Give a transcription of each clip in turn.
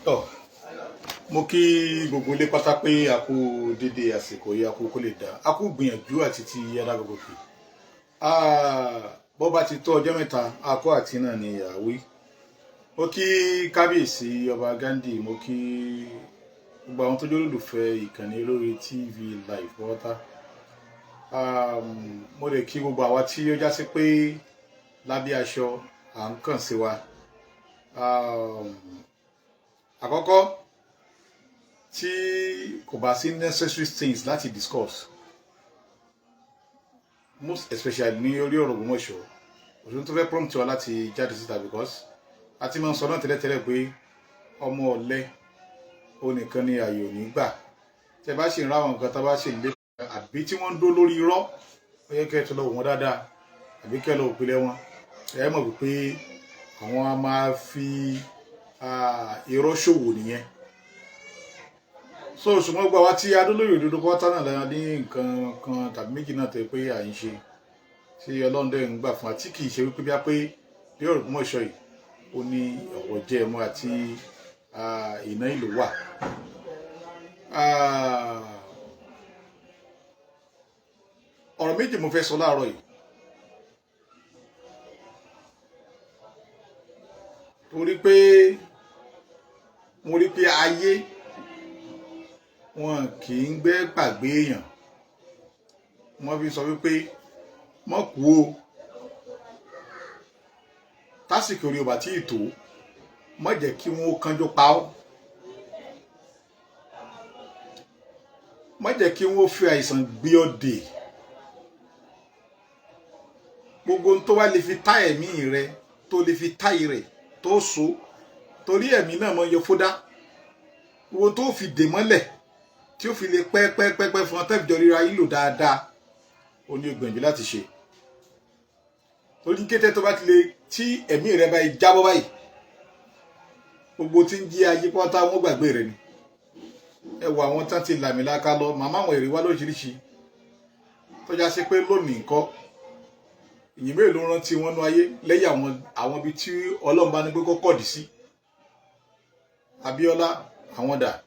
Tọ́, mo kí gbogbo ilé pátá pé a kú dédé àsìkò yìí, a kú kó lè dá, a kú gbìyànjú àti ti adágògòkè. Bó bá ti tó ọjọ́ mẹ́ta, akọ àti náà ni àwí. Mo kí kábíyèsí ọba Ghandi, mo kí gbogbo àwọn tó jẹ́ olólùfẹ́ ìkànnì Olórí TV Live pátá. Mo lè kí gbogbo àwa tí ó já sí pé lábẹ́ aṣọ à ń kàn sí wa. Àkọ́kọ́, tí kò bá sí necessary things láti discuss, most especially ní orí ọ̀rọ̀ Ògbómọ̀ṣọ́, òṣèlú tó fẹ́ prompt wa láti jáde síta, because a ti máa ń sọ náà tẹ́lẹ̀tẹ́lẹ̀ pé ọmọ ọ̀lẹ ó nìkan ni ààyè ò ní gbà. Tẹ́ bá sì ń ráwọn nǹkan tá bá sì ń lé àbí tí wọ́n ń dó lórí irọ́, ó yẹ kẹ́ ẹ tó lọ wò wọ́n dáadáa àbí kẹ́ ẹ lọ òpìlẹ̀ wọn. Ẹ mọ̀ wípé àwọn a máa fi irọ́ ṣòwò nìyẹn. So ṣùgbọ́n gbogbo àwa tí adólóyè òdodo pátá náà lẹ́yìn ní nǹkan kan tàbí méjì náà tẹ́ pé à ń ṣe tí Ọlọ́run dẹ̀ ń gbà fún wa, tí kì í ṣe wípé bí a pé bí ọ̀rọ̀ Ògbómọ̀ṣọ́ yìí ó ní ọ̀rọ̀ jẹ́ ẹ̀mọ́ àti ìná ìlú wà. Ọ̀rọ̀ méjì mo fẹ́ sọ láàárọ̀ yìí, torí pé mo rí pé ayé wọn kì í gbé gbàgbé èèyàn. Wọ́n fi sọ wípé mọ́ kú o, tásìkò rí ọba tí ì tó, má jẹ́ kí wọ́n kánjú pa ọ́, má jẹ́ kí wọ́n fi àìsàn gbé ọ dè. Gbogbo ohun tó bá lè fi tá ẹ̀mí rẹ, tó lè fi tá rẹ̀ tó so, torí ẹ̀mí náà mọ yọ fódá, gbogbo tó fi dè mọ́lẹ̀ tí ó fi lè pẹ́ pẹ́ pẹ́ pẹ́ fún ọ tẹ́fìjọ ríra yín lò dáadáa, ó ní gbìyànjú láti ṣe. Torí kété tó bá ti lè tí ẹ̀mí rẹ báyìí jábọ́ báyìí, gbogbo tí ń jí ayé pátá wọn gbàgbé rẹ ni. Ẹ wo àwọn tán ti làmìlaka lọ, màmá àwọn èrè wá lóríṣiríṣi tó já sí pé lónìí nǹkan ìyìn mélòó ló rántí wọn nú ayé lẹ́yìn àwọn ibi tí Ọlọ́run bá ní pé kó kọ̀dí sí. Abíọ́lá àwọn dà,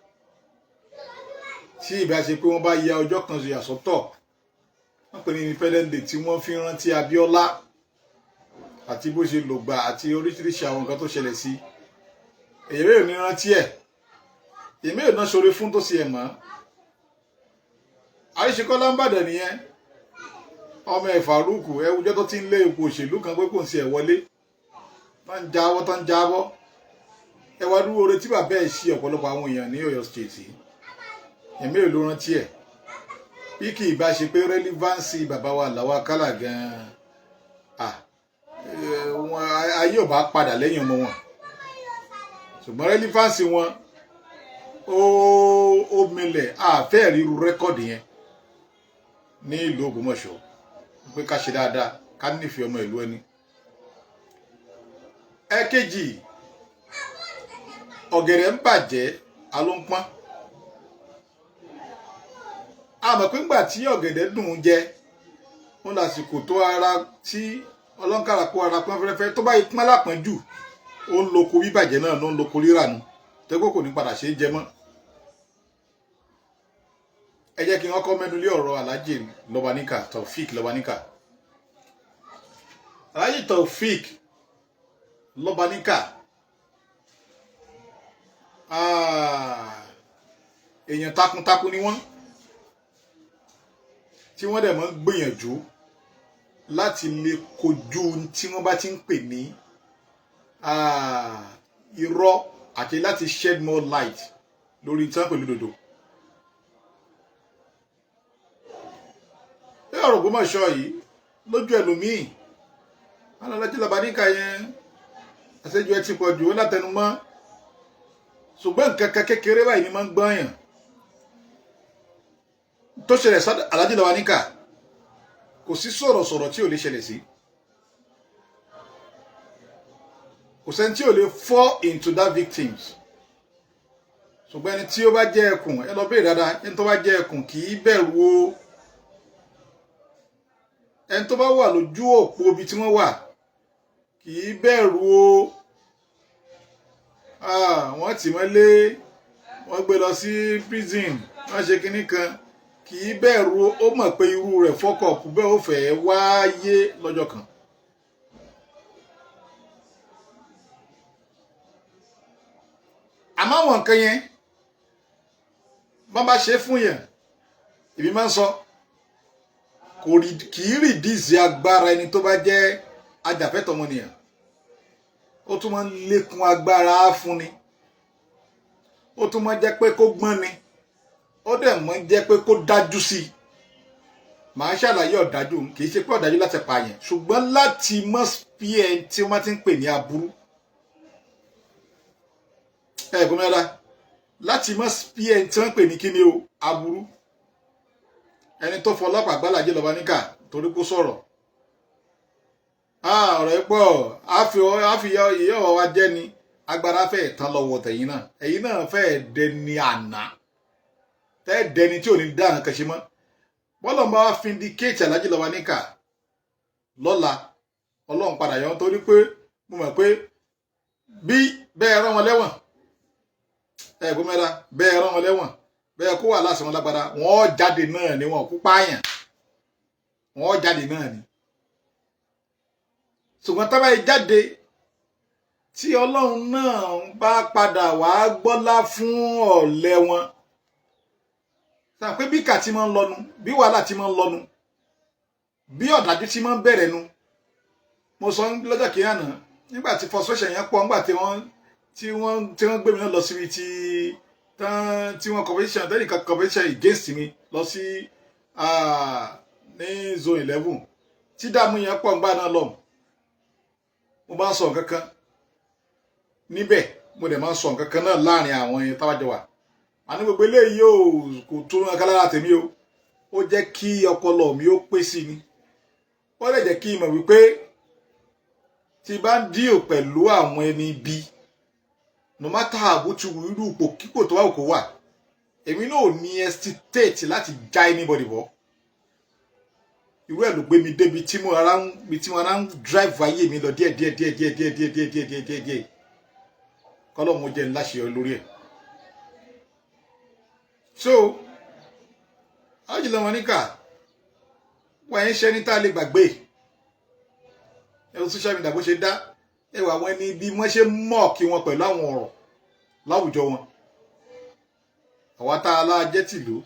tí ìbá ṣe pé wọ́n bá ya ọjọ́ kan ṣe àsọtọ̀ wọ́n pè ní Independence Day tí wọ́n fi rántí Abíọ́lá àti bó ṣe lògbà àti oríṣiríṣi àwọn nǹkan tó ṣẹlẹ̀ sí, èyí mélòó ní rántí ẹ̀, èyí mélòó náà ṣoore fún tó ṣe ẹ̀ mọ́. Àríṣekọ́lá ń bàdàn nìyẹn, ọmọ ẹ̀ Faruku, ẹwùjọ́ tó ti ń lé ipò òṣèlú kan pé kò ń ṣe ẹ̀ wọlé, tó ń jáwọ́ tó ń jábọ́. Ẹ wá dúró oore tí bàbá ẹ̀ ṣe ọ̀pọ̀lọpọ̀ àwọn èèyàn ní Ọ̀yọ́ State yìí, ẹ̀mí ò ló rántí ẹ̀. Bí kì í bá ṣe pé relevancy bàbá wa Àlàó Akálà gan-an, ayé ò bá padà lẹ́yìn ọmọ wọn, ṣùgbọ́n relevancy wọn ó milẹ̀ àfẹ́ ríru rẹ́kọ̀dì yẹn ní ìlú Ògbómọ̀ṣọ́ pé ká ṣe dáadáa, ká nífẹ̀ẹ́ ọmọ ìlú ẹni. Ẹ̀kejì, ọ̀gẹ̀dẹ̀ ń bàjẹ́ alóńpọ́n. A mọ̀ pé ńgbà tí ọ̀gẹ̀dẹ̀ dùn ún jẹ wọn lásìkò tó ara tí ọlọ́nkàrà kó ara pọ́n fẹ́rẹ́fẹ́, tó bá yí pọ́n lápọ́n jù, ó ń loko bíbàjẹ́ náà ló ń loko rírà nu tẹ́gbẹ́ kò ní padà ṣe é jẹ mọ́. Ẹ jẹ́ kí wọ́n kọ́ mẹ́nu lé ọ̀rọ̀ Alhaji Lọ́baníkà, Taofik Lọ́baníkà. Alhaji Taofik Lọ́baníkà, èèyàn takuntakun ni wọ́n, tí wọ́n dẹ̀ mọ́ ń gbìyànjú láti lè kojú tí wọ́n bá ti ń pè ní irọ́ àti láti shed more light lórí tí wọ́n pẹ̀lú dòdò. Bí ọ̀rọ̀ Ògbómọ̀ṣọ́ yìí lójú ẹlòmíì, Alhaji Lọ́baníkà yẹn àṣejù ẹ ti pọ̀ jù, ó látẹnumọ́, ṣùgbọ́n nǹkan kan kékeré báyìí ni máa ń gbọ́yàn tó ṣẹlẹ̀ sí Alhaji Lọ́baníkà. Kò sí sọ̀rọ̀sọ̀rọ̀ tí ò lè ṣẹlẹ̀ sí, kò sẹ́ni tí ò lè fall into that victims. Ṣùgbọ́n ẹni tí ó bá jẹ́ ẹkùn, ẹ lọ béèrè dáadáa, ẹni tó bá jẹ́ ẹkùn kì í bẹ̀rù o. Ẹni tó bá wà lójú òpó ibi tí wọ́n wà kì í bẹ̀rù o. Wọ́n tì mọ́lé, wọ́n gbé lọ sí prison, wọ́n ṣe kinní kan. Kì í bẹ̀rù, ó mọ̀ pé irú rẹ̀ fọ́kọ̀ọ̀kù bẹ́ẹ̀ ó fẹ́ wáyé lọ́jọ́ kan. Àmọ́ àwọn nǹkan yẹn bọ́n bá ṣe fún yẹn, èmi máa ń sọ, kì í rìdíìsì agbára ẹni tó bá jẹ́ ajàfẹ́tọ̀ọ́ ọmọnìyàn. Ó tún máa ń lékun agbára fúnni, ó tún máa ń jẹ́ pé kó gbọ́n ni, ó dẹ̀ máa ń jẹ́ pé kó dájú sí i. Màá ṣàlàyé ọ̀dájú. Kì í ṣe pé ọ̀dájú láti pààyàn, ṣùgbọ́n láti mọ́ bí ẹ tí wọ́n ti ń pè ní aburú ẹ gómìnà, láti mọ́ bí ẹ tí wọ́n ń pè ní kíni o, aburú. Ẹni tó fọlọ́pàá gbálàjẹ́ lọ́ba níkà torí kó sọ̀rọ̀, ọ̀rọ̀ yìí pọ̀, àfi ìyá ọ̀wá wa jẹ́ ni agbára fẹ́ẹ̀ tán lọ́wọ́ tẹ̀yìn náà. Ẹ̀yin náà fẹ́ẹ̀ dẹni àná, tẹ́ dẹni tí ò ní dá nǹkan ṣe mọ́. Bọ́lọ̀ bá wá vindicate Alhaji Lawal Nika lọ́la, Ọlọ́run padà yọ, torí pé mo mọ̀ pé bí bẹ́ẹ̀ rán wọn lẹ́wọ̀n, ẹ̀ gómìnà, bẹ́ẹ̀ rán wọn lẹ́wọ̀n, bẹ́ẹ̀ kó wà láti wọn lágbára, wọ́n jáde náà ni, wọn kú pààyàn, wọ́n jáde náà ni. Ṣùgbọ́n tábà yìí jáde, tí Ọlọ́run náà bá padà wá gbọ́lá fún ọ̀lẹ wọn, sọ pé bí kà tí máa ń lọnu, bí wàhálà tí máa ń lọnu, bí ọ̀dájú tí máa ń bẹ̀rẹ̀ nu. Mo sọ lọ́jọ́ kìíní àná, nígbà tí frustration yẹn pọ̀, nígbà tí wọ́n gbé mi náà lọ síbi tí wọ́n competition, tẹ́nìkan competition against mi lọ sí ní Zone 11, tí dààmú yẹn pọ̀ ńgbà náà lọ, mo bá ń sọ nǹkan kan níbẹ̀, mo dẹ̀ máa ń sọ nǹkan kan náà láàrin àwọn yẹn táwájọ wà. Àní gbogbo eléyìí ò kò tún nǹkan lára tèmi o. Ó jẹ́ kí ọpọlọ mi ó pé sí ni, ó lè jẹ́ kí n mọ̀ wípé tí bá ń deal pẹ̀lú àwọn ẹni bí, no matter bó ti wù irú ipò kíkò tó wà kó wà, èmi náà ò ní hesitate láti já anybody bọ́. Irú ẹ̀ ló gbé mi débi tí mo ara ń bí, tí mo ara ń drive ayé mi lọ díẹ̀ díẹ̀ díẹ̀ díẹ̀ díẹ̀ díẹ̀ díẹ̀ díẹ̀ díẹ̀ díẹ̀ díẹ̀. Kọ́lọ́ mo jẹ́ ńlá ṣe ọ lórí ẹ̀. So Alhaji Lawal Nika, wọ́n ẹ̀ ń ṣe ní tá a lè gbàgbé. Ẹ wo social media bó ṣe dá, ẹ wà àwọn ẹni bí wọ́n ṣe mọ̀ kí wọn pẹ̀lú àwọn ọ̀rọ̀ láwùjọ wọn. Àwa tá a láà jẹ́ tìlú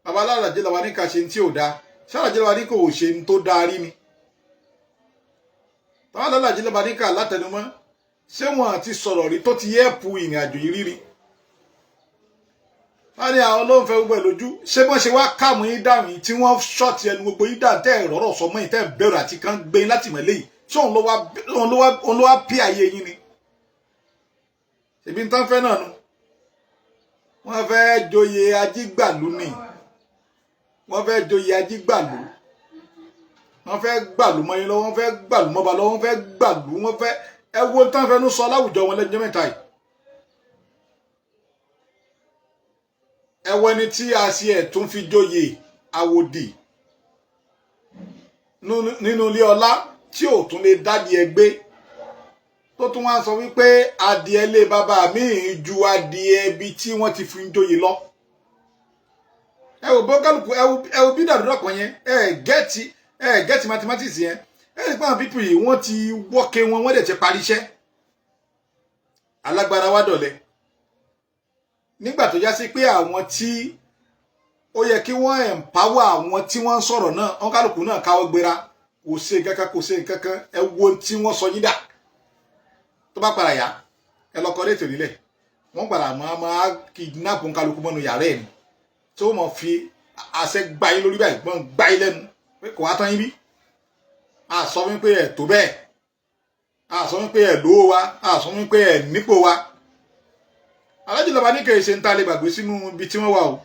bàbá Alhaji Lawal Nika ṣe ní tí ò dáa, ṣé Alhaji Lawal Nika ò ṣe ní tó dáa rí ni? Táwọn Alhaji Lawal Nika látẹnumọ́, ṣé wọn àti sọ̀rọ̀ rí tó ti yẹ́pù ìrìn àjò yìí rírí? Wọ́n ní àwọn ló ń fẹ́ gbogbo ẹ̀ lójú. Ṣé bọ́n ṣe wá káàmù yín dáhùn yìí, tí wọ́n ṣọ́ọ̀tì ẹnu gbogbo yín dáhùn, tẹ́ ẹ̀ rọ́rọ̀ sọmọ́ yìí, tẹ́ ẹ̀ bẹ̀rù àti kán gbé yín láti mọ̀lẹ́ yìí, ṣé òun ló wá pí ayé yín ni? Ṣèbí ń tán fẹ́ náà nu. Wọ́n fẹ́ joyè ajígbàlú ni, wọ́n fẹ́ joyè ajígbàlú, wọ́n fẹ́ gbàlú mọ́ yín lọ́wọ́, wọ́n fẹ́ gbàlú mọ́ba lọ́wọ́, wọ́n fẹ́ gbàlú, wọ́n fẹ́. Ẹ wo tán fẹnu sọ láwùjọ wọn lẹ́jọ́ mẹ́ta yìí. Ẹ wo ẹni tí a ṣe ẹ̀ tún fi joyè àwòdì nínú ilé ọlá, tí ò tún lè dádìí ẹgbẹ́, tó tún wá sọ wípé adìẹ lé bàbá mi ju adìẹ ibi tí wọ́n ti fi ń joyè lọ. Ẹ wò bó kálukú, ẹ wo bí dàdúrà kan yẹn. Ẹ get mathematics yẹn. Ẹ rí pé àwọn people yìí, wọ́n ti wọ́kẹ́ wọn, wọ́n dẹ̀ ti parí iṣẹ́. Alágbára wá dọ̀lẹ nígbà tó já sí pé àwọn tí ó yẹ kí wọ́n empower àwọn tí wọ́n ń sọ̀rọ̀ náà, wọ́n kálukú náà káwọ́ gbéra, kò ṣe nǹkan kan, kò ṣe nǹkan kan. Ẹ wo tí wọ́n sọ yín dà. Tó bá padà yá, ẹ lọ kọ́ létò nílẹ̀, wọ́n padà máa kidnap kálukú mọ́nu yàrá ẹ̀ ni, tí ó mọ̀ fi àṣẹ gbá yín lórí báyìí, gbọ́n gbá yín lẹ́nu pé kò wá tán yín bí. A sọ wípé ẹ̀ tó bẹ́ẹ̀, a sọ wípé ẹ̀ lówó wa, a sọ wípé ẹ̀ nípò wa. Alhaji Lawal Nika ṣe ń ta lè gbàgbé sínú ibi tí wọ́n wà o.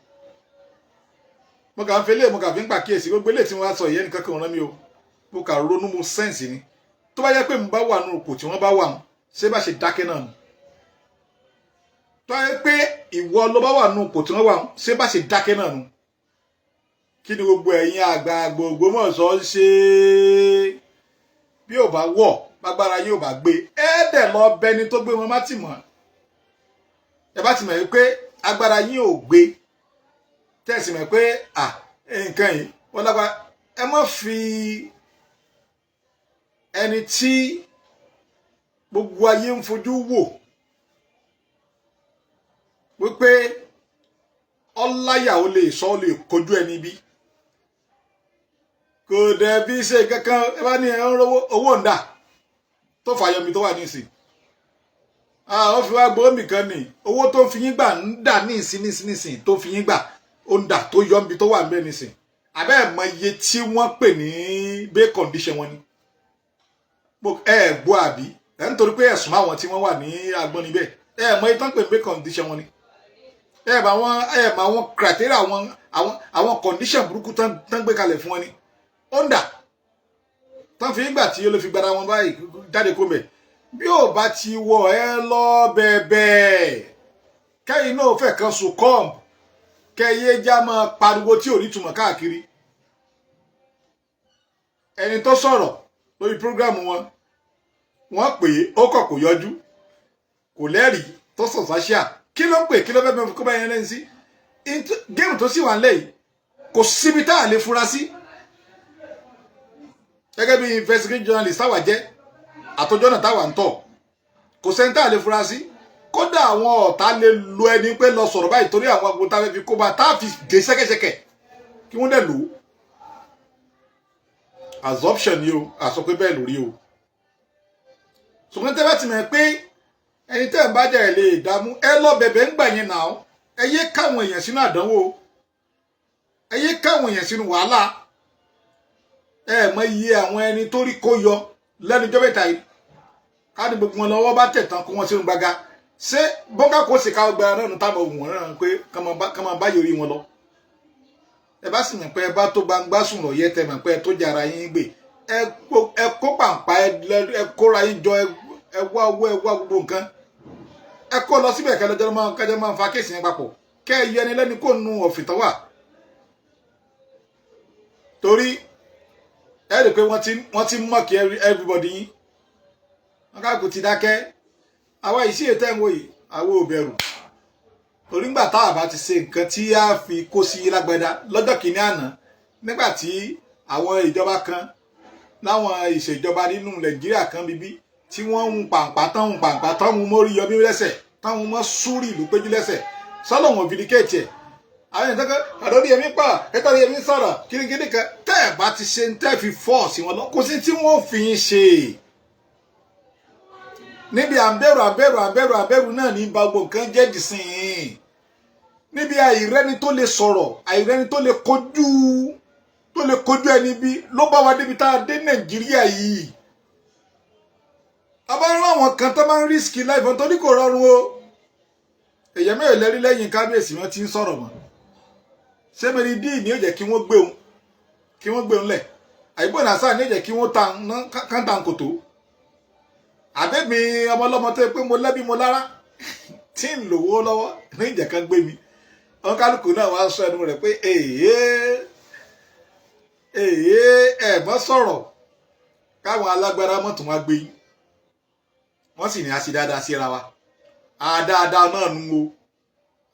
Mo kàn ń fi eléyìí, mo kàn fi ń pàkíyèsí gbogbo eléyìí tí wọ́n á sọ ìyẹn nìkan kan rán mi o. Mo kàn ronú, mo sense ni. Tó bá yẹ pé mo bá wà nínú ipò tí wọ́n bá wà, ṣé bá ṣe dákẹ́ náà nù? Tó yẹ pé ìwọ ló bá wà nínú ipò tí wọ́n wà, ṣé bá ṣe dákẹ́ náà nù? Kí ni gbogbo ẹ̀yin àgbààgbà Ògbómọ̀ṣọ́ ń ṣe? Bí ò bá wọ̀ Bágbára yóò bá gbé, ẹ dẹ̀ lọ bẹni tó gbé wọn má tì mọ́. Ẹ bá ti mọ̀ pé agbára yín ò gbé, tẹ̀sí mọ̀ pé à nǹkan yìí wọ́n lágbára, ẹ má fi ẹni tí gbogbo ayé ń fojú wò wípé ọláyà, ó lè sọ, ó lè kojú ẹni bí kò dẹ̀ bí ṣe kankan. Ẹ bá ní ẹ ń rówó, owó ń dà tó fàyọmí tó wà nísìn, ó fi wá gbóòmì kan ní owó tó ń fi yín gbà ń dà ní ìsín ní ìsín nísìn tó fi yín gbà, ó ń dà tó yọ níbi tó wà ń bẹ nísìn. Àbẹ́ ẹ̀ mọ iye tí wọ́n pè ní bail condition wọn ni ẹ gbọ́, àbí ẹ ń torí pé ẹ̀sùn máwọn tí wọ́n wà ní agbọ́n níbẹ̀? Ẹ mọ iye tó ń pè ní bail condition wọn ni. Ẹ bá wọn, ẹ mọ àwọn criteria, àwọn condition burúkú tán gbé kalẹ̀ fún wọn ni. Ó ń dà tán fi ń gbà tí ó lè fi gbára wọn báyìí jáde kó mẹ́. Bí ò bá ti wọ ẹ lọ bẹ̀bẹ̀, kẹ́yìn náà fẹ́ kan succumb, kẹ́yẹ já máa pariwo tí ò ní túmọ̀ káàkiri. Ẹni tó sọ̀rọ̀ lórí program wọn, wọ́n pè é, ó kọ̀, kò yọjú, kò lẹ́rìí tó sọ̀sáṣíà. Kí ló ń pè? Kí ló fẹ́ fẹ́ kó bá yẹn lẹ́yìn sí game tó sì wà nílẹ̀ yìí? Kò síbi tá a lè fura sí. Gẹ́gẹ́ bí investigative journalist táwa jẹ́, àtọjọ́ náà táwa ń tọ̀, kò sẹ́ni tá a lè fura sí. Kódà àwọn ọ̀tá lè lo ẹni pé lọ sọ̀rọ̀ báyìí torí àwọn agbóhùn tá a fẹ́ fi kó bá tá a fi gé ṣẹ́kẹ́ṣẹkẹ̀ kí wọ́n dẹ̀ lò ó. Assumption ni o, àsọ pé bẹ́ẹ̀ lórí o. Ṣùgbọ́n tẹ́ bá ti mọ̀ pé ẹni tẹ́ ń bá jà ẹ̀ lè dààmú, ẹ lọ bẹ̀bẹ̀ ń gbà yẹn náà. Ẹ yé káwọn èèyàn sínú àdánwò, ẹ yé káwọn èèyàn sínú wàhálà. Ẹ mọ iye àwọn ẹni tó rí kó yọ lẹ́nu ọjọ́ mẹ́ta yìí, ká ní gbogbo wọn lọ́wọ́ bá tẹ̀ tán, kó wọn sínú gbaga. Ṣé bọ́ńkà kò sì ká gba náà táwọn ohun wọn náà pé ká máa bá yorí wọn lọ? Ẹ bá sì mọ̀ pé ẹ bá tó gbangba sùn lọ yẹ, tẹ mọ̀ pé ẹ tó jara yín gbé, ẹ kó pàǹpá, ẹ kóra yín jọ, ẹ wá owó, ẹ wá gbogbo nǹkan, ẹ kó lọ síbẹ̀, kẹlẹ́jọ́ máa kẹjọ́ máa fa case yẹn papọ̀, kẹ́ ẹ yẹni lẹ́ni kó nu ọ̀fìn tó wà. Torí ẹ rí i pé wọ́n ti mock everybody yín, wọ́n káàkó ti dákẹ́. Àwa yìí sí ètò ẹ̀wọ̀n yìí, àwọn ò bẹ̀rù, torí ńgbà tá a bá ti ṣe nǹkan tí a fi kó sí lágbádá lọ́jọ́ kìíní àná, nígbà tí àwọn ìjọba kan láwọn ìṣèjọba nínú Nàìjíríà kan bíbí tí wọ́n ń pàǹpá tán, ń pàǹpá tán, ń mórí yọmí lẹ́sẹ̀, táwọn mọ́ súrì ìlú péjú lẹ́sẹ̀ sọ́lọ̀ wọn vindicate ẹ̀. Àwọn èèyàn tẹ́kọ̀ àdórí ẹ̀mí pa ẹ̀tọ́ ẹ̀mí sọ̀rọ̀ kirikiri kan. Tẹ́ ẹ̀ bá ti ṣe ń tẹ́ fi force wọn lọ, kò sí tí wọ́n fi ń ṣe níbi àǹbẹ̀rù àǹbẹ̀rù àǹbẹ̀rù àǹbẹ̀rù náà ní ba gbogbo nǹkan jẹ́ dìsín, níbi àìrẹ́ni tó lè sọ̀rọ̀, àìrẹ́ni tó lè kojú ẹni bí ló bá wa débi tá a dé Nàìjíríà yìí. A bá rán àwọn kan tó máa ń risk life wọn, torí kò rọrùn o. Èèyàn mẹ́rin lẹ́rí lẹ́yìn kábíyèsí wọn ti ń sọ̀rọ̀ mọ́. Ṣé mẹ́rin díì ní ó jẹ́ kí wọ́n gbé òun, kí wọ́n gbé òun lẹ̀? Àyíbò nàṣà ní ó jẹ́ kí wọ́n ta káńtà kòtò? Àbẹ́mi ọmọ ọlọ́mọ tó yẹ pé mo lẹ́bí mo lára tí ń lówó lọ́wọ́ ní ìjẹ́ kan gbé mi. Wọn kálukú náà wá sọ ẹnu rẹ̀ pé èyí èyí ẹ̀ mọ́ sọ̀rọ̀ káwọn alágbára mọ́tò wá gbé yín. Wọ́n sì ní a ṣe dáadáa síra wa, àdáadáa náà nu o.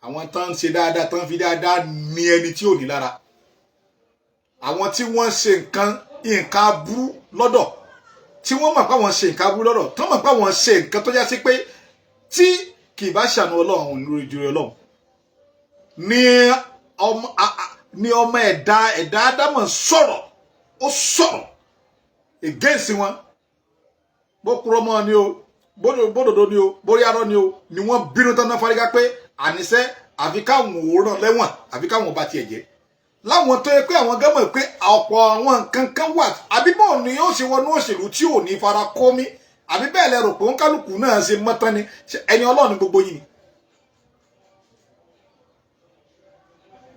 Àwọn tán ń ṣe dáadáa, tán fi dáadáa ní ẹni tí ò ní lára, àwọn tí wọ́n ṣe nǹkan aburú lọ́dọ̀, tí wọ́n mọ̀ pé àwọn ṣe nǹkan aburú lọ́dọ̀, tán mọ̀ pé àwọn ṣe nǹkan tó já sí pé tí kì í bá ṣàánú Ọlọ́run lórí ìjúre Ọlọ́run ní ọmọ ẹ̀dá Ádámọ̀ sọ̀rọ̀, ó sọ̀rọ̀ against wọn, bó kúrò mọ́ ni o, bódòdó ni o, bórí arọ́ ni o, ni wọ́n bínú tán náà fárígá pé àníṣe àfi káwọn òóràn lẹ́wọ̀n, àfi káwọn bá tiẹ̀ jẹ́ láwọn tó yẹ pé àwọn gẹ́mọ̀ pé ọ̀pọ̀ àwọn nǹkan kan wà. Àbí bọ́ọ̀ ni yóò ṣe wọnú òṣèlú tí ò ní fara kó mi? Àbí bẹ́ẹ̀ lẹ́rù pé òun kálukú náà ṣe mọ́tán ni? Ẹni Ọlọ́run ní gbogbo yìí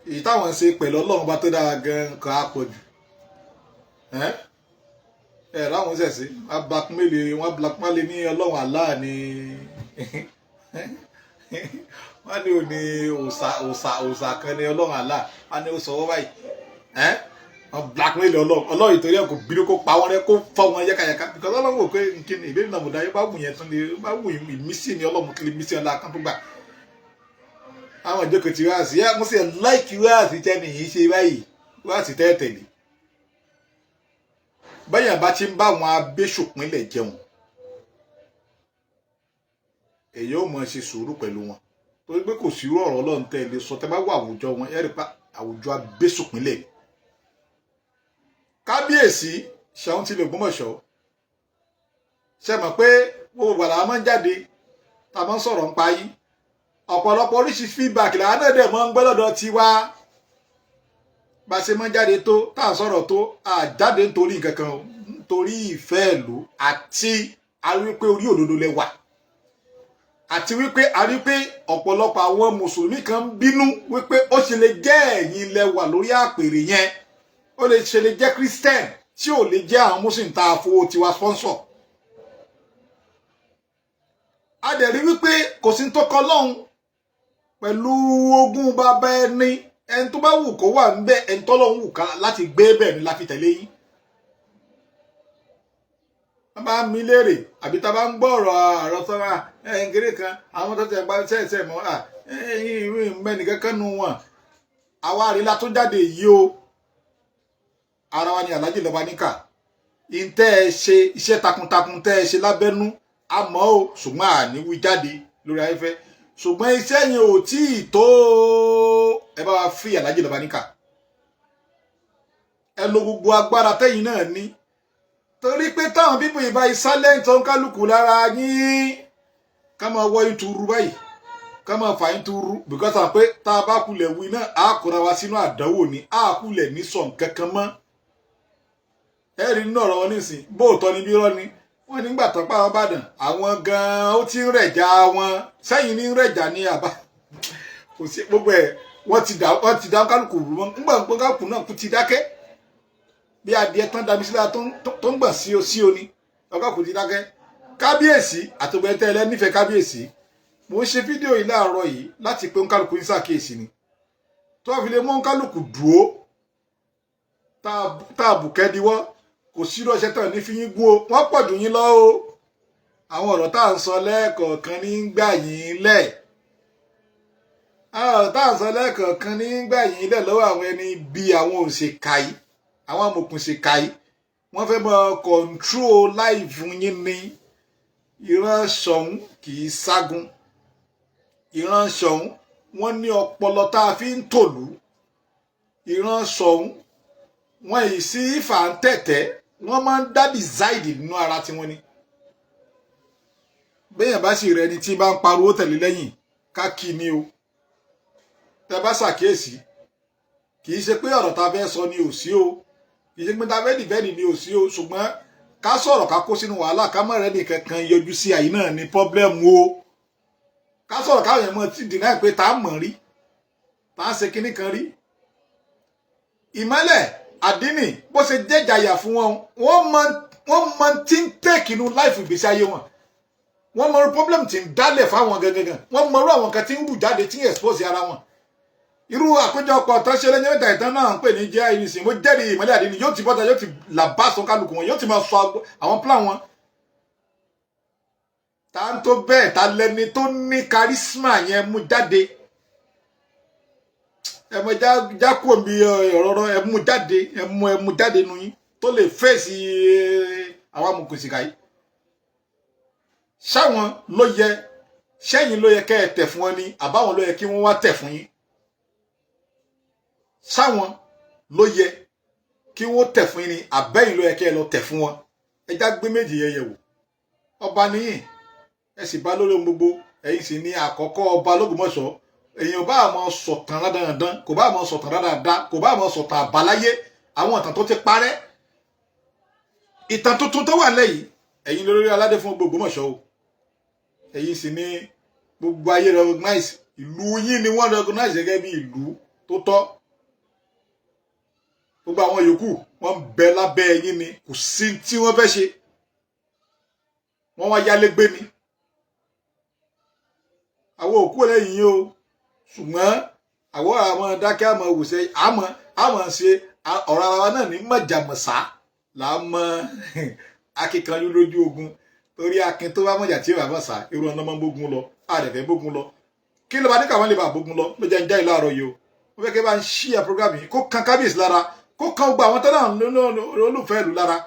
ni èyí táwọn ṣe pẹ̀lú Ọlọ́run bá tó dára gan kan á pọ̀ jù. Ẹ ẹ láwọn ṣẹ̀ṣẹ̀ wọ́n blackmail, wọ́n blackmail ní Ọlọ́run Allah ni wọ́n ní òní òòṣà, òòṣà, òòṣà kan ní Ọlọ́run Allah. Wọ́n ní ó sọ wọ́n báyìí. Ẹ Wọn blackmail Ọlọ́run. Ọlọ́run ìtorí ẹ̀ kò bínú, kó pa wọn rẹ́, kó fọ́ wọn yẹ́kayẹ́ka, because Ọlọ́run wò pé nkíni ìbéèrè náà mo dá yẹ bá wù yẹn tún lè bá wù ìmísí ni Ọlọ́run kí lè mísí ọlá kan tó gbà. Àwọn ìjókòó ti wáàsí yá, mo sì like wáàsí tẹ́ni yìí ṣe báyìí, wáàsí tẹ́tẹ̀lé bẹ́yàn bá ti ń bá àwọn abéṣùpínlẹ̀ jẹun, èyí ò mọ̀ ṣe sùúrù pẹ̀lú wọn, torí pé kò sí irú ọ̀rọ̀ Ọlọ́run tẹ́ ẹ lè sọ. Tẹ́ bá wà àwùjọ wọn, ẹ rí pa àwùjọ abéṣùpínlẹ̀. Kábíyèsí Ṣàun tilẹ̀ Ògbómọ̀ṣọ́, ṣe mọ̀ pé gbogbo ìgbà làwọn máa ń jáde tá a máa ń sọ̀rọ̀ ń pa yín. Ọ̀pọ̀lọpọ̀ oríṣi feedback làwọn náà dẹ̀ máa ń gbọ́ lọ́dọ̀ tiwa. Bá a ṣe máa ń jáde tó, tá a sọ̀rọ̀ tó, a jáde nítorí nǹkan kan o, nítorí ìfẹ́ ìlú, àti a rí pé orí òdodo lẹ wà, àti wípé a rí pé ọ̀pọ̀lọpọ̀ àwọn mùsùlùmí kan ń bínú wípé ó ṣe lè jẹ́ ẹ̀yin lẹ wà lórí àpèrè yẹn, ó lè ṣe lè jẹ́ Christian tí ò lè jẹ́ àwọn muslim tá a fowó tiwa sponsor. A dẹ̀ rí wípé kò sí tó kọ lọ́hùn pẹ̀lú ogún bàbá ẹni. Ẹni tó bá wù kó wà ń bẹ, ẹni tọ́lọ́hún wù ká láti gbé bẹ́ẹ̀ ni la fi tẹ̀lé yín. Wọ́n bá mi léèrè àbí tá a bá ń gbọ́ ọ̀rọ̀ àròsọ́ra ẹ̀ǹgẹ̀rẹ̀ kan, àwọn tó ti ẹ̀ gba ṣẹ̀ṣẹ̀ mọ́ ẹ̀yìn mẹ́nìkankan nu wọn. Àwa àrílá tó jáde yìí o, ara wa ni Alhaji Lọ́ba Níkà. Ìtẹ́ ẹ ṣe iṣẹ́ takuntakun tẹ́ ẹ ṣe lábẹ́nú àmọ́ o, ṣùgbọ́n àní wí jáde lórí afẹ́fẹ́, ṣùgbọ́n iṣẹ́ yẹn ò tí ì tó. Ẹ bá wa fi Alhaji Lọ́ba Níkà, ẹ lo gbogbo agbára tẹ́yìn náà ní, torí pé táwọn people ìbá silent tó ń kálukú lára yín, ká máa wọ ìtúrú báyìí, ká máa fà ìtúrú, because àwọn pé tá a bá kulẹ̀ wí náà, á kóra wa sínú àdánwò ni, á kulẹ̀ ní sọ̀ nǹkan kan mọ́. Ẹ rí nínú ọ̀rọ̀ wọn nísìn, bóòtọ́ ni bí rọ́ ni wọ́n nígbà tán pa àwọn Ìbàdàn, àwọn gan-an ó ti ń rẹ̀jà wọn sẹ́yìn, ní ń rẹ̀jà ní àbá kò sí gbogbo ẹ̀. Wọ́n ti dá kálukú rú wọn ńgbà gbogbo kálukú náà kú ti dákẹ́ bí adìẹ tán dami sílá tó ń gbọ̀n sí o sí o ní ọkọ̀ kò ti dákẹ́. Kábíyèsí àtògbẹ́ntẹ́ ẹlẹ́ nífẹ̀ẹ́ kábíyèsí, mo ń ṣe fídíò yìí láàárọ̀ yìí láti pé nkálukú ń ṣàkíyèsí ni tó fi lè mú nkálukú dúó tá a bùkẹ́ diwọ́. Kò sí lọ́sẹ̀ tán ní fi yín gún o, wọ́n pọ̀ jù yín lọ o. Àwọn ọ̀rọ̀ tá à ń sọ lẹ́ẹ̀kọ̀ọ̀kan ní gbà yín lẹ̀, àwọn ọ̀rọ̀ tá à ń sọ lẹ́ẹ̀kọ̀ọ̀kan ní gbà yín lẹ̀ lọ́wọ́ àwọn ẹni bí àwọn òṣèkà yìí, àwọn amòkùnṣèkà yìí. Wọ́n fẹ́ mọ control life yín ní. Ìran Ṣọ̀ún kì í ságun. Ìran Ṣọ̀ún, wọ́n ní ọpọlọ tá a fi ń tòlú. Ìran Ṣọ̀ún, wọ́n yìí sí ìfà ń tẹ̀tẹ̀, wọ́n máa ń dá decide nínú ara tiwọn ni. Béèyàn bá sì rẹ ẹni tí bá ń pariwo tẹ̀lé lẹ́yìn ká kí ni o. Tẹ bá ṣàkíyèsí, kì í ṣe pé ọ̀rọ̀ tá a fẹ́ sọ ni ò sí o, kì í ṣe pé tá a fẹ́ defend ni ò sí o, ṣùgbọ́n ká sọ̀rọ̀ ká kó sínú wàhálà, ká má rẹ́ nìkan kan yọjú sí àyí náà ní problem o. Ká sọ̀rọ̀ káwọn èèyàn mọ̀ tí deny pé tá a mọ̀ rí, tá a ṣe kinní kan rí. Ìmọ́lẹ̀ Àdínì, bó ṣe jẹ́jàyà fún wọn, wọ́n mọ tí ń take inú life ìgbésí ayé wọn, wọ́n mọ problem tí ń dálẹ̀ fáwọn gangan, wọ́n mọ irú àwọn kan tí ń rù jáde, tí ń expose ara wọn. Irú àpéjọpọ̀ tó ṣe lẹ́yìn mẹ́ta ìtàn náà ń pè ní jẹ́ ìrìnsìn, mo jẹ́rìí Ìmọ́lẹ̀ Àdínì yóò ti bọ́ta, yóò ti làbá sọ kálukú wọn, yóò ti máa sọ àwọn plan wọn. Ta ń tó bẹ́ẹ̀, ta lẹni tó ní charisma yẹn mú jáde? Ẹ mọ já kú omi ọ̀rọ̀, ẹ mú jáde, ẹ mú jáde nu yín tó lè fèsì àwọn amòkùnsìkà yìí. Ṣáwọn ló yẹ, ṣẹ́yìn ló yẹ kẹ́ ẹ tẹ̀ fún wọn ni, àbáwọn ló yẹ kí wọ́n wá tẹ̀ fún yín? Ṣáwọn ló yẹ kí wọ́n tẹ̀ fún yín ni, àbẹ́yìn ló yẹ kẹ́ ẹ lọ tẹ̀ fún wọn? Ẹ já gbé méjì yẹn yẹ̀ wò. Ọba níyìn, ẹ sì bá lórí ohun gbogbo. Ẹ̀yin sì ní àkọ́kọ́ ọba lÓgbómọ̀ṣọ́. Èèyàn bá àmọ́ sọ̀tàn rádaràdán, kò bá àmọ́ sọ̀tàn rádaràdá, kò bá àmọ́ sọ̀tàn àbáláyé, àwọn ìtàn tó ti parẹ́, ìtàn tuntun tó wà lẹ́yìn. Ẹ̀yin lórí aládé fún gbogbo Ògbómọ̀ṣọ́ o. Ẹ̀yin sì ní gbogbo ayé recognize. Ìlú yín ni wọ́n recognize gẹ́gẹ́ bí ìlú tó tọ́. Gbogbo àwọn yòókù, wọ́n ń bẹ lábẹ́ ẹ̀yin ni. Kò sí tí wọ́n fẹ́ ṣe, wọ́n wá yálé gbé ni. Àwọn òkú lẹ́yìn yín o, ṣùgbọ́n àwọn dákẹ́, àmọ́ wùsẹ̀, àmọ́ ṣe Ọ̀rọ̀ ara wa náà ní mọ̀jàmọ̀sá là á mọ akíkanjú lójú ogun, torí akin tó bá mọ̀jà tí ò bá mọ̀ sá, irú ọ̀nà máa ń bógun lọ. Àdẹ̀fẹ́ bógun lọ, kí ló bá ní káwọn lè bá bógun lọ ló jẹ́ ń já ìlú àárọ̀ yìí o. Mo fẹ́ kí ẹ bá ń ṣí ẹ program yìí, kó kan kábíyèsí lára, kó kan gbogbo àwọn tó náà olùfẹ́ ìlú lára.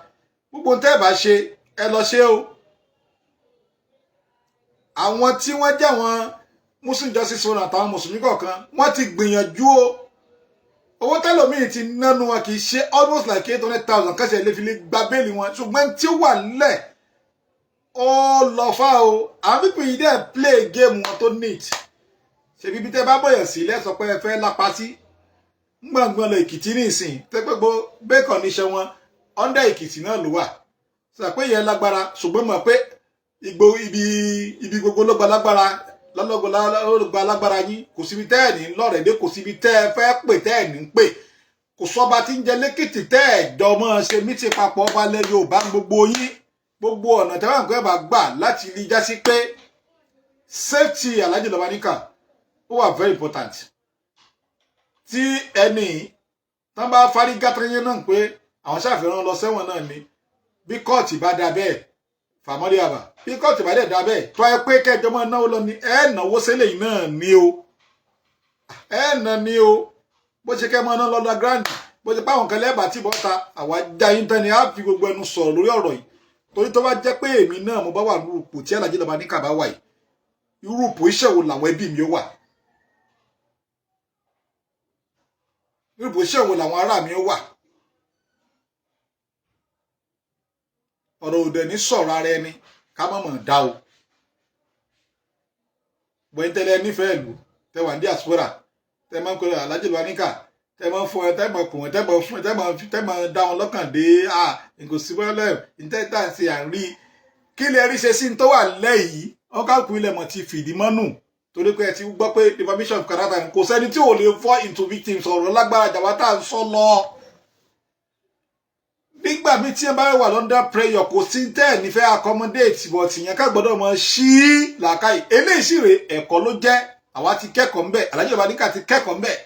Gbogbo tẹ́ ẹ bá ṣe, ẹ lọ ṣe o. Àwọn tí wọ́n jẹ́ àwọn Muslim Justice Forum àtàwọn mùsùlùmí kọ̀ọ̀kan, wọ́n ti gbìyànjú o. Owó tẹ́lòmíì ti nánu wọn kì í ṣe almost like 800,000 kẹsẹ̀ lè fi lè gba bail wọn, ṣùgbọ́n tí ó wà nílẹ̀, ó lọ fá o. Àwọn people yìí dẹ̀ play game wọn tó neat. Ṣèbí bí tẹ́ bá bọ̀yàn sí lẹ́sọ̀ pé ẹ fẹ́ lápá sí ngbọ̀ngbọ̀n lọ Èkìtì nísìn, tẹ́ pé gbogbo bail condition wọn under Èkìtì náà ló wà, sọ pé yẹn lágbára. Ṣùgbọ́n mọ̀ pé igbó ibi gbogbo ló gba lágbára lọ́lọ́gbọ̀ ló gba lágbára yín. Kò síbi tẹ́ ẹ̀ ní lọ́rẹ̀ẹ́dẹ́, kò síbi tẹ́ ẹ fẹ́ pè tẹ́ ẹ̀ ní pè, kò sọba tí ń jẹ lẹ́kìtì tẹ́ ẹ̀ jọ mọ́ ṣe mítì papọ̀. Ọba lẹ Yorùbá, gbogbo yín, gbogbo ọ̀nà tẹ́wọ̀n nǹkan ẹ̀ bá gbà láti rí jásí pé safety Alhaji Lọ́baníkà ó wà very important. Tí ẹni tán bá fárígá tán yẹn náà pé àwọn ṣàfihàn lọ sẹ́wọ̀n náà ni, bí kóòtù bá da bẹ́ẹ̀ fàmọ́lé àbà, bí kóòtù bá dẹ̀ da bẹ́ẹ̀ tó ẹ pé kẹjọ máa náwó lọ ni, ẹ náwó sílẹ̀ yìí náà ni o, ẹ nà ni o. Bó ṣe kẹ́ máa ná lọ́dọ̀ grand, bó ṣe páwọn kan lẹ́bàá tí bọ́ta, àwa já yín tán ni. Á fi gbogbo ẹnu sọ̀rọ̀ lórí ọ̀rọ̀ yìí, torí tó bá jẹ́ pé èmi náà mo bá wà ní ipò tí Alhaji Lọ́baníkà bá wà yìí, irú ipò iṣẹ́ wo làwọn ẹbí mi ó wà? Irú ipò iṣẹ́ wo làwọn ará mi ó wà? Ọ̀rọ̀ òdẹ ní sọ̀rọ̀ ara ẹni ká má mọ̀ dá o. Bọ́yìn tẹ́lẹ̀ nífẹ̀ẹ́ ìlú, tẹ́ wà ní diaspora, tẹ́ máa ń pè Alhaji Lọ́baníkà, tẹ́ máa ń fún ẹ, tẹ́ máa kùn ẹ, tẹ́ máa fún ẹ, tẹ́ máa dá wọn lọ́kàn dé à nǹkan sí wẹ́lẹ̀ ntẹ́ tá à ń ṣe à ń rí kí lè rí ṣe sí ní tó wà lẹ́yìn. Wọn káàkiri ilẹ̀ mọ̀ ti fìdí mọ́nù, torí pé ẹ ti gbọ́ pé defamation of character, kò sẹ́ni tí ò lè fall into victims. Ọ̀rọ̀ lágbára jàmbá tá à ń sọ lọ nígbà míì tí ẹ bá wà under pressure, kò sí tẹ́ ẹ̀ nífẹ̀ẹ́ accommodate, but ìyẹn ká gbọ́dọ̀ mọ sí làákàyè. Eléyìí sì rè, ẹ̀kọ́ ló jẹ́. Àwa ti kẹ́kọ̀ọ́ ńbẹ̀, Alhaji Lọ́baníkà ti kẹ́kọ̀ọ́ ńbẹ̀.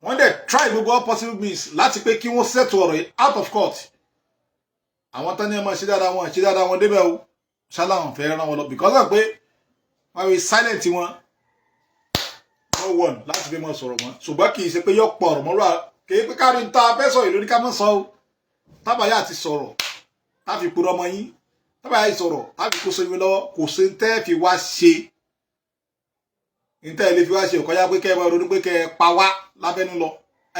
Wọ́n dẹ̀ try gbogbo all possible means láti pé kí wọ́n settle ọ̀rọ̀ yìí out of court. Àwọn tán ní ẹ máa ṣe dáadáa, wọn ṣe dáadáa wọn débẹ̀ o, ṣáláwọn fẹ́ rán wọn lọ because of pé wọ́n fi silent wọn, no one láti fi mọ sọ̀rọ̀ mọ́. Ṣùgbọ́n kì í ṣe pé yóò pọ̀ ọ̀rọ̀ mọ́rọ́, kì í pé kárí ń ta fẹ́ sọ̀rọ̀ lórí ká mọ́ sọ o. Tábàyà ti sọ̀rọ̀ táfi kúrò ọmọ yín, tábàyà ti sọ̀rọ̀ táfi kó sómi lọ́wọ́, kò sí tẹ́ fi wá ṣe, ní tẹ́ lè fi wá ṣe òkọjá pé kẹ́ ẹ máa ronú pé kẹ́ ẹ pa wá lábẹ́nú lọ.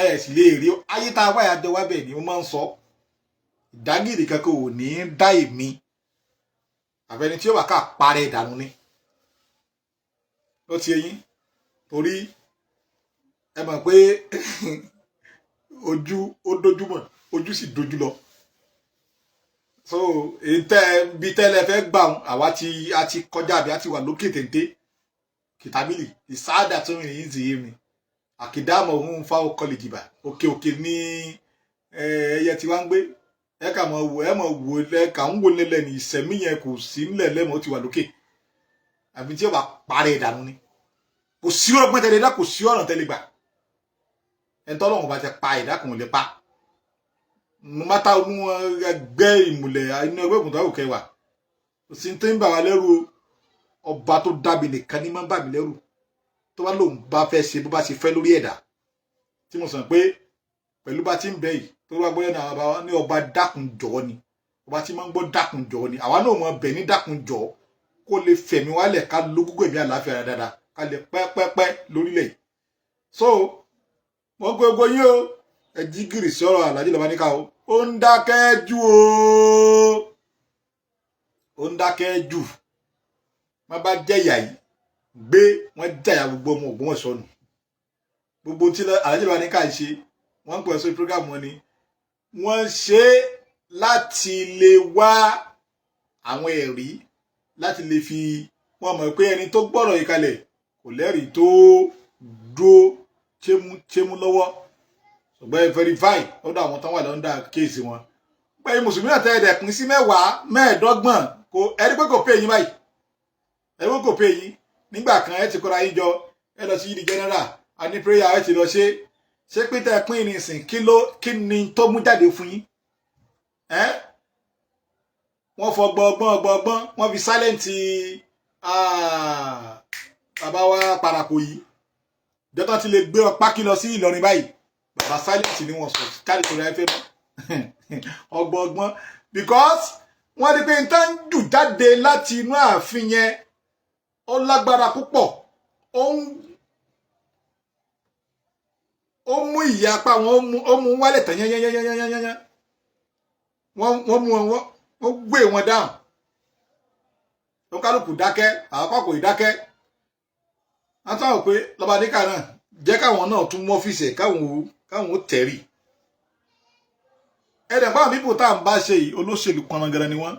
Ẹ sì lè rí ayé tá a wáyà jọ wá bẹ́ẹ̀ ni mo máa ń sọ. Ìdágìrì kankan ò ní í dá èmi, àfẹni tí ó wà ká parẹ́ ìdànù ni ó ti eyín, torí ẹ mọ̀ pé ojú ó dojú mọ̀, ojú sì dojú lọ. So èyí tẹ́ bí tẹ́lẹ̀ fẹ́ gbà wọn, àwa ti a ti kọjá àbí a ti wà lókè téńté kìtàbílì ìsáàdà tó rìn yìí zìí mi àkìdámọ̀ òun fa ọkọlì jìbà òkè òkè ní ẹyẹ tí wàá ń gbé. Ẹ kà mọ̀ wò, ẹ mọ̀ wò, ẹ kà ń wò lẹ́lẹ̀ ní ìsẹ̀mí yẹn, kò sí ńlẹ̀ lẹ́mọ̀, ó ti wà lókè, àbí tí ó bá parẹ́ ìdànù ni. Kò sí ọgbọ́n tẹ́lẹ̀ dá, kò sí ọ̀nà tẹ́lẹ̀ gbà. Ẹni tọ́lọ́run bá ti pa, ẹ̀dá kan ò lè pa. No matter inú ẹgbẹ́ ìmùlẹ̀, inú ẹgbẹ́ òkùnkùn tó kẹwàá, kò sí tó ń bà wá lẹ́rù o. Ọba tó dábì nìkan ní máa ń bà mí lẹ́rù, tó bá lòun bá fẹ́ ṣe bó bá ṣe fẹ́ lórí ẹ̀dá. Tí mo sọ pé pẹ̀lú bá ti ń bẹ yìí tó wá gbọ́dọ̀ náà, ọba ní ọba dákun jọ̀ọ́ ni, ọba tí máa ń gbọ́ dákun jọ̀ọ́ ni. Àwa náà mọ̀ bẹ̀ ní dákun jọ̀ọ́ kó lè fẹ̀mí wálẹ̀, ká lógúngún ẹ̀mí àlàáfíà rẹ̀ dáadáa, ká lè pẹ́pẹ́pẹ́ lórílẹ̀ yìí. So mo ń gbogbo yín o, ẹ jí gìrì sí ọ̀rọ̀ Alhaji Lọ́baníkà o. Ó ń dákẹ́ jù o, ó ń dákẹ́ jù. Wọ́n bá jẹ̀yà yìí gbé, wọ́n jẹ̀yà gbogbo ọmọ Ògbómọ̀ṣọ́ nù. Gbogbo tí Alhaji Lọ́baníkà ń ṣe, wọ́n ń pè é sórí program wọn ni wọ́n ṣe láti lè wá àwọn ẹ̀rí láti lè fi wọ́n mọ̀ pé ẹni tó gbọ́rọ̀ yìí kalẹ̀ kò lẹ́rìí tó dúró chémú lọ́wọ́. Ṣùgbọ́n ẹ verify lọ́dọ̀ àwọn tán wà lọ́ndà case wọn pé mùsùlùmí náà tẹ́ ẹ̀dẹ̀ pín sí 10, 25, kò ẹni pé kò pé yín báyìí, ẹni pé kò pé yín. Nígbà kan ẹ ti kóra yín jọ, ẹ lọ sí yídi general, a ní prayer, ẹ ti lọ ṣe. Ṣé pé tẹ́ ẹ pín ní ìsìn, kí ló, kí ni tó mú jáde fún yín? Ẹ́ wọ́n fọ gbọgbọ́n gbọgbọ́n, wọ́n fi silent bàbá wa Parapò yìí. Jọ́tọ̀ ti lè gbé ọ pákí lọ sí Ìlọrin báyìí, bàbá silent ni wọ́n sọ jáde sórí afẹ́ mọ́ ọgbọ̀ngbọ́n, because wọ́n rí pé nǹkan jù jáde láti inú ààfin yẹn, ó lágbára púpọ̀. Ó mú ìyapa wọn, ó mú wálẹ̀ tán yányányányányányá. Wọ́n mú wọn, wọ́n gbé wọn dáhùn, ó kálukú dákẹ́, àwọn pákó ìdákẹ́. Wọ́n tún àwọn pé lọ́ba níkà náà jẹ́ káwọn náà tún mú ọ́fíìsì ẹ̀, káwọn ó tẹ̀rì ẹ̀dẹ̀ báwọn pípò tá à ń bá ṣe yìí. Olóṣèlú pọnagẹrẹ ni wọ́n.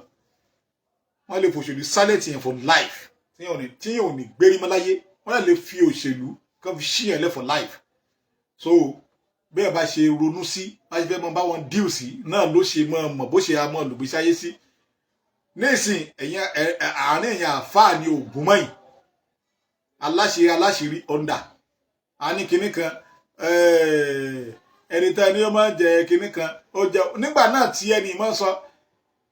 Wọ́n lè fòṣèlú silent yẹn for life tí yẹn ò ní gbérí mọ́ láyé. Wọ́n lè fi òṣèlú kan fi ṣí yẹn lẹ̀ for life. So bẹ́ẹ̀ bá ṣe ronú sí, bá ṣe fẹ́ mọ bá wọn deal sí náà ló ṣe mọ mọ̀ bó ṣe mọ lùgbèsí ayé sí. Nísìn, ẹ̀yìn àárín ẹ̀yìn àfáà ní ògùn mọ́yìn aláṣẹ aláṣìírí ọ̀ndà a ní kinní kan, ẹni tá ẹni ó máa jẹ kinní kan, ó jẹ nígbà náà tí ẹni mọ́ sọ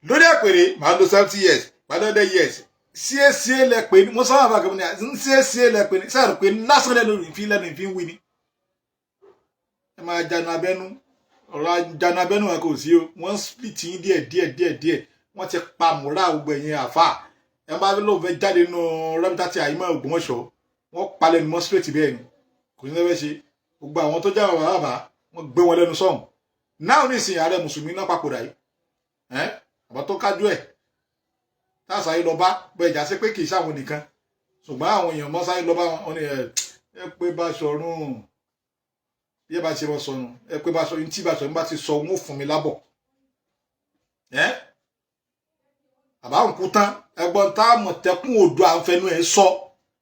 lórí àpèrè, màá lo 70 years, màá lo 100 years. Síéṣíé lẹ pé ní mo sọ wọn àbàkẹ́ mi ní síéṣíé lẹ pé ní sáà rò pé lásán lẹ́nu ìfín, lẹ́nu ìfín wí ni. Ẹ máa janu abẹ́nú ọ̀rọ̀, janu abẹ́nú wọn kò sí o. Wọ́n split yín díẹ̀ díẹ̀ díẹ̀ díẹ̀. Wọ́n ti pa mùrà gbogbo ẹ̀yìn àfà. Ẹ bá lóun fẹ́ jáde nínú rẹ́mítàtì àyímọ̀ Ògbómọ̀ṣọ́, wọ́n palẹ̀ ní mọ́ straight. Bẹ́ẹ̀ ni kò ní lẹ́fẹ̀ẹ́ ṣe. Gbogbo àwọn tó jẹ́ àwọn bàbá bàbá, wọ́n gbé wọn lẹ́nu sọ̀hún náà. Nísìnyí, ààrẹ mùsùlùmí náà papòdà yìí, ẹ́ àbá tó kájú ẹ̀ tá a sáyé lọ bá bẹ́ẹ̀ já sí pé kì í sáwọn nìkan, ṣùgbọ́n àwọn èèyàn mọ́ sáyé lọ bá wọn ní ẹ pé Báṣọ̀run bí ẹ bá ṣe wọn sọnù, ẹ pé Báṣọ̀run tí Báṣọ̀run bá ti sọ, wọn ò fún mi lábọ̀. Ẹ bàbá ń kú tán, ẹ̀gbọ́n tá a mọ̀tẹ́kùn odò àǹfẹ̀nu ẹ̀ sọ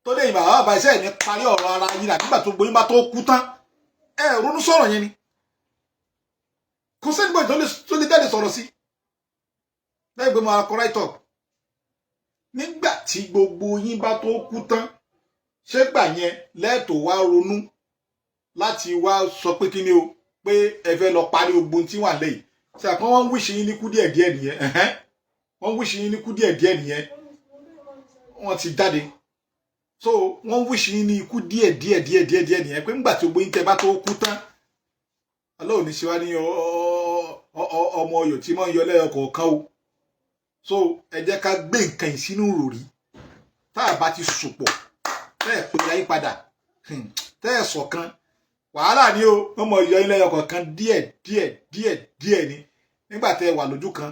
tó lè bàbá bàbá iṣẹ́ ẹ̀ ní parí ọ̀rọ̀ ara yìí rà nígbà tó gbóyún bá tó kú tán. Ẹ ronú sọ̀rọ̀ yẹn ni kò sẹ́ni bọ́ọ̀ tó lè jáde sọ̀rọ̀ sí lẹ́yìn pé mo kọ write up. Nígbà tí gbogbo yín bá tó kú tán, ṣé gbà yẹn lẹ́ẹ̀tọ́ wá ronú láti wá sọ pé kí ni o, pé ẹ fẹ́ lọ parí ogun tí wà lẹ́yìn ṣe àpọ́n? Wọ́n ń wish yín ní kú díẹ̀ díẹ̀ nìyẹn. Wọ́n ń wish yín ní kú díẹ̀ díẹ̀ nìyẹn. Wọ́n ti jáde, so wọ́n ń wish yín ní ikú díẹ̀ díẹ̀ díẹ̀ díẹ̀ díẹ̀ nìyẹn, pé nígbà tí gbogbo yín tẹ́ bá tó kú tán. Ọlọ́run ní ṣe wá ní ọmọ ọyọ̀ tí mọ̀ ń yọ lẹ́yọ kọ̀ọ̀kan o. So ẹ jẹ́ ká gbé nǹkan yìí sínú ròrí. Tá a bá ti sòpọ̀, tẹ́ ẹ̀ pé ayé padà, tẹ́ ẹ̀ ṣọ̀kan, wàhálà ni o. Wọ́n mọ̀ yọ ilé ọkọ̀ kan díẹ̀ díẹ̀ díẹ̀ díẹ̀ ni. Nígbà tẹ́ ẹ wà lójú kan,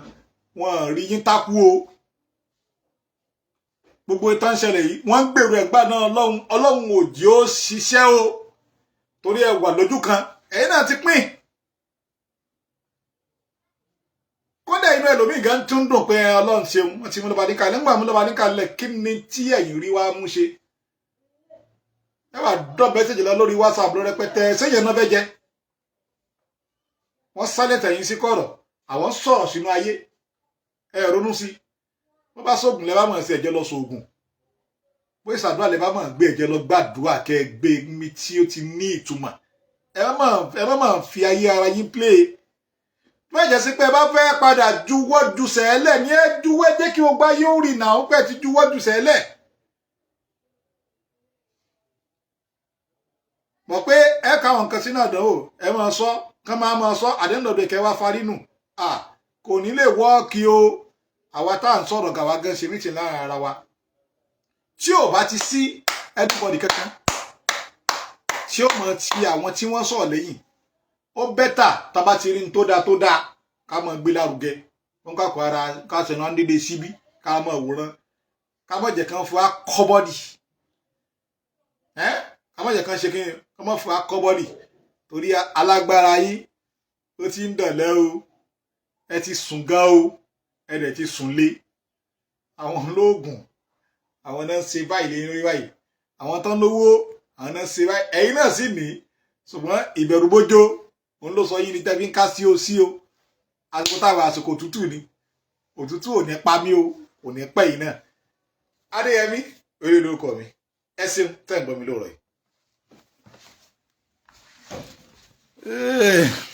wọ́n rí yín tákú o. Gbogbo ìtàn ṣẹlẹ̀ yìí, wọ́n ń gbèrò ẹ̀gbá náà. Ọlọ́run, Ọlọ́run ò jẹ́ ó ṣiṣẹ́ o, torí ẹ wà lójú kan, ẹ̀yin náà ti pín. Kódà inú ẹlòmíì gan tún dùn pé Ọlọ́run ṣeun, wọ́n ti mú lọ́ba níkàlẹ̀. Ńgbà mú lọ́ba níkàlẹ̀, kí ni tí ẹ̀yin rí wá mú ṣe? Ẹ wà dọ́bẹ̀ ṣèjì lọ lórí WhatsApp lọ rẹpẹtẹ. Sẹ́yìn náà fẹ́ jẹ wọ́n sálẹ̀ tẹ̀yìn sí kọ̀rọ̀, àwọn sọ̀rọ̀ sínú ayé. Ẹ ronú sí wọ́n bá sóògùn lẹ́ bá mọ̀ sí ẹ̀jẹ̀ lọ sóògùn, bó ìsàdúrà lẹ́ bá mọ̀ gbé ẹ̀jẹ̀ lọ gbàdúrà, kẹ́ ẹ gbé mi tí ó ti ní ìtumọ̀. Ẹ má mọ̀ fi ayé ara yín play. Má jẹ́ sí pé ẹ bá fẹ́ padà juwọ́ ju sẹ́lẹ̀ ní ẹ juwọ́, ẹ jẹ́ kí gbogbo ayé ó rìn náà pẹ́ ti juwọ́ ju sẹ́lẹ̀. Mọ̀ pé ẹ ká àwọn nǹkan sínú àdánwò, ẹ máa sọ kán, máa máa sọ àdéhùn kẹ wá farí nù à kò ní lè wọ́ọ̀kì o. Àwa tá à ń sọ̀rọ̀ gàwa gan ṣe mítìn láàrin ara wa. Tí ò bá ti sí anybody kankan tí ó mọ̀ ti àwọn tí wọ́n sọ̀rọ̀ lẹ́yìn, ó better tá a bá ti rí ní tó dáa tó dáa, ká mọ̀ gbé lárugẹ wọn, ká kọ ara ká sẹ̀nà ń dédé síbí, ká mọ̀ wòran, ká mọ̀ jẹ́ kán fún wa kọ́bọ́dì ẹ́, ká mọ̀ jẹ́ kán ṣe kí kán mọ̀ fún wa kọ́bọ́dì, torí alágbára yín ó ti ń dọ̀lẹ́ o. Ẹ ti sùn gan o, ẹ dẹ̀ ti sùn lé àwọn olóògùn, àwọn náà ń ṣe báyìí lé lórí báyìí, àwọn tán lówó, àwọn náà ń ṣe báyìí, ẹ̀yin náà sì ní. Ṣùgbọ́n ìbẹ̀rùbojo òun ló sọ yín ní tẹ́bí ń ká sí o sí o. Àsìkò táwọn àsìkò òtútù ni, òtútù ò ní pa mí o, ò ní pẹ́ yìí náà. Adéyẹmí orí lórúkọ mi. Ẹ ṣeun tẹ́ ń gbọ́ mi lóòrọ̀ yìí. Eh.